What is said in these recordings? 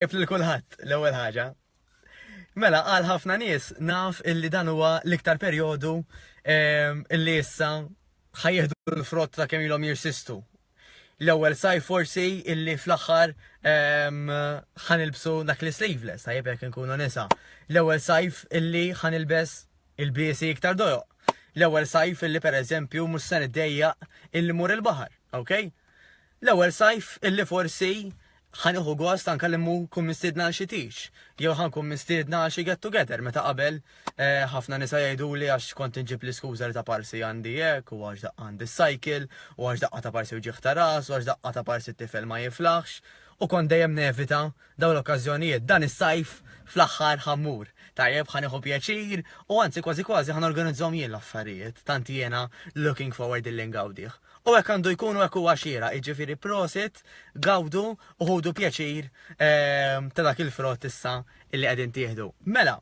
Tajjeb lil kulħadd, l-ewwel ħaġa. Mela, għal ħafna nies naf illi dan huwa l-iktar perjodu ehm, illi issa ħajjeħdu l-frott ta' kemm ilhom jirsistu. L-ewwel sajf forsi illi fl-aħħar ehm, ħanilbsu dak li sleeveless, tajjeb jekk inkunu nisa. L-ewwel sajf illi ħanilbes ilbiesi iktar dojoq. L-ewwel sajf illi pereżempju mhux se niddejjaq illi mur il-baħar, okay? L-ewwel sajf illi forsi ħa nieħu gost anke li mhu nkun mistiedna għal xi tieġ, jew ħa nkun mistiedna għal xi get together meta qabel eh, ħafna nisa jgħiduli għax kont inġib l-iskuża li ta' parsi għandi hekk u għax daqqa għandi cycle u għax daqqa ta' parsi uġigħ ta' ras u għax daqqa ta' parsi t-tifel ma jiflaħx u kont dejjem nevita dawn l-okkażjonijiet. Dan is-sajf fl-aħħar ħa mmur. Tajjeb ħa nieħu pjaċir u anzi kważi kważi ħa norganizzahom jien l-affarijiet tant jiena looking forward illi ngawdih. U hekk għandu jkun u hekk huwa xieraq, jiġifieri prosit, gawdu u ħudu pjaċir ehm, ta' dak il-frott issa illi qegħdin tieħdu. Mela,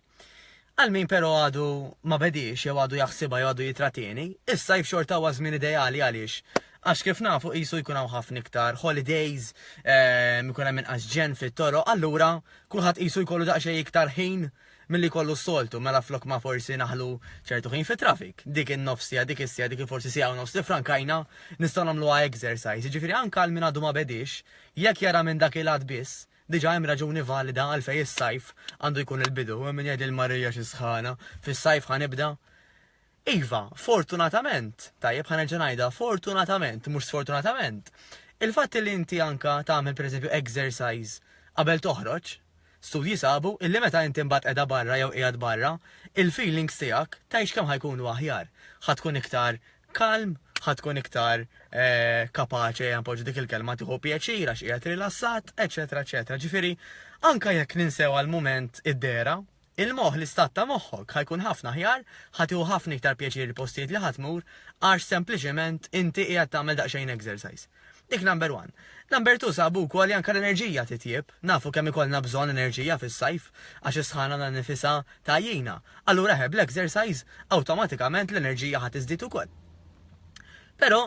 għal min però għadu ma bediex jew għadu jaħsibha jew għadu jitratieni, is-sajf xorta huwa żmien ideali għaliex għax kif nafu qisu jkun hawn ħafna iktar holidays, ehm, ikun hemm inqas ġenn fit-toroq, allura kulħadd qisu jkollu daqsxejn iktar ħin milli jkollu s-soltu, mela flok ma forsi naħlu ċertu ħin fit-traffic, dik in-nofs siegħa, dik is-siegħa, dik il-forsi siegħa u nofs li frankajna, nistgħu nagħmluha exercise. Jiġifieri anke għal min għadu ma bediex, jekk jara minn dak il-għad biss, diġà hemm raġuni valida għalfejn is-sajf għandu jkun il-bidu. Hemm min jgħid lil Marija xi sħana, fis-sajf ħa nibda? Iva, fortunatament, tajjeb ħa nerġa' ngħidha, fortunatament, mhux sfortunatament, il-fatt li inti anke tagħmel pereżempju exercise qabel toħroġ, Studji sabu illi meta inti mbagħad qiegħda barra jew qiegħed barra, il-feelings tiegħek tgħidx kemm ħa jkunu aħjar. Ħa tkun iktar kalm, ħa tkun iktar kapaċi, ejja npoġġu dik il-kelma, tieħu pjaċir għax qiegħed rilassat, eċċetera eċċetera. Ġifieri, anke jekk ninsew għal mument id-dehra, il-moħħ, l-istat ta' moħħok ħa jkun ħafna aħjar, ħa tieħu ħafna iktar pjaċir il-postijiet li ħa tmur għax sempliċement inti qiegħed tagħmel daqsxejn exercise. Dik number one. Number two sabu wkoll li anke l-enerġija titjieb. Nafu kemm ikollna bżonn enerġija fis-sajf għax is-sħana nifisha tgħajjina. Allura eħe bl-exercise awtomatikament l-enerġija ħa tiżdied ukoll. Però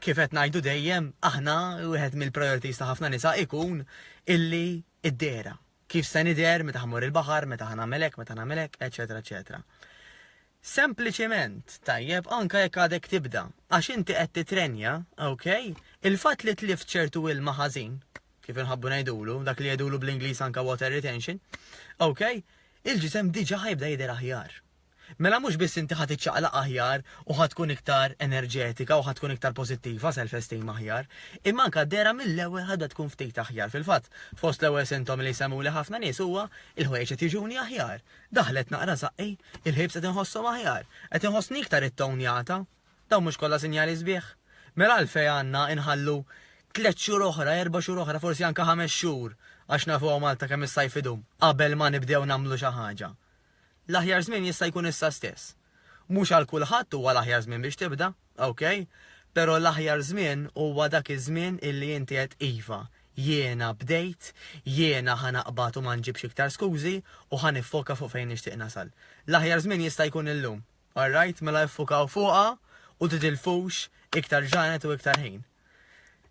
kif qed ngħidu dejjem aħna wieħed mill-priorities ta' ħafna nisa ikun illi id-dehra. Kif se nidher meta ħa mmur il-baħar, meta ħa nagħmel hekk, meta nagħmel hekk, eċetera, eċetera. Sempliċiment, tajjeb, anke jekk għadek tibda, għax inti qed titrenja, ok? Il-fatt li tlift ċertu ilma ħażin, kif inħabbu ngħidulu, dak li jgħidulu bl-Ingliż anke water retention, ok? Il-ġisem diġà ħajbda jidher aħjar. Mela mhux biss inti ħa tiċċaqlaq aħjar u ħa tkun iktar enerġetika u ħa tkun iktar pożittiva, self-esteem aħjar, imma anke d-dehra mill-ewwel ħa tkun ftit aħjar. Fil-fatt, fost l-ewwel sintomi li jsemmuli ħafna nies huwa il-ħwejjeġ qed jiġuni aħjar, daħlet naqra żaqqi, il-ħibs qed inħosshom aħjar, qed inħossni iktar ittownjata. Dawn mhux kollha sinjali sbieħ? Mela għalfejn għandna inħallu tlett xhur oħra, erba' xhur oħra, forsi anke ħames xhur, għax nafu hawn Malta kemm is-sajf idum, qabel ma nibdew nagħmlu xi ħaġa? L-aħjar żmien jista' jkun issa stess. Mhux għal kulħadd huwa l-aħjar żmien biex tibda, ok? Però l-aħjar żmien huwa dak iż-żmien illi inti għedt iva, jiena bdejt, jiena ħa naqbad u ma nġibx iktar skużi u ħa niffoka fuq fejn nixtieq nasal. L-aħjar żmien jista' jkun illum. Alright, mela iffukaw fuqha u titilfux iktar ġranet u iktar ħin.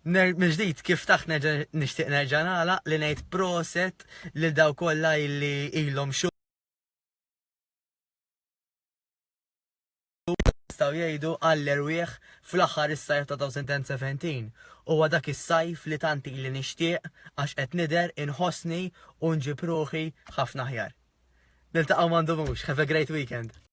Mill-ġdid kif taħt nixtieq nerġa' nagħlaq li ngħid proset lil dawk kollha illi ilhom xhur jistgħu jgħidu għall-erwieħ fl-aħħar is-sajf ta' 2017. Huwa dak is-sajf li tant ili nixtieq għax qed nidher inħossni u nġib ruħi ħafna aħjar. Niltaqgħu ma ndumux. Have a great weekend.